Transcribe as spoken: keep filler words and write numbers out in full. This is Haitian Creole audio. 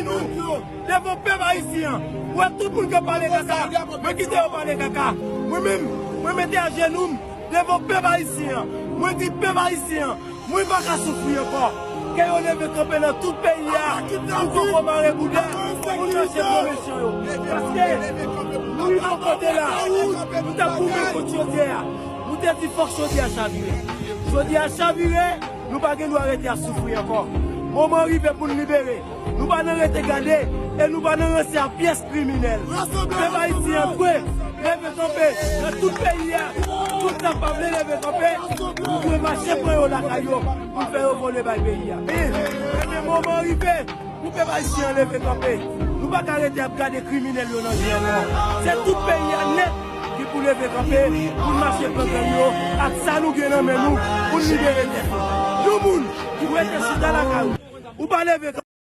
Nou, devan pèp ayisyen an. Ou wè tout moun k ap pale kaka, mwen kite yo pale kaka. Mwen menm, mwen mete ajenou m devan pèp ayisyen an. Mwen di pèp ayisyen an, mwen pa ka soufri ankò. Ke yo leve kanpe nan tout peyi a pou koko mare bouda, pou n mache pran mesyon yo. Paske nou rive yon kote la, nou t ap goumen kont chodyè a. Nou te di fòk chodyè a chavire. Chodyè a chavire, nou pa gen dwa rete ap soufri ankò. Moman rive pou n libere. Nou pa nan rete gade e nou pa nan ranse a pyès kriminèl. Pèp ayisyen an dwe leve kanpe nan tout peyi a. Tout sa k pa vle leve kanpe, nou dwe mache pran yo lakay yo pou n fè yo vole bay peyi a. Ebyen, moman rive pou pèp ayisyen an leve kanpe. Nou pa ka rete ap gade kriminèl yo nan je ankò. Se tout peyi a nèt ki pou leve kanpe pou n mache pran gang yo ak sa nou gen nan men nou pou n libere tèt nou. Yon moun ki rete chita lakay ou, ou pa leve kanpe.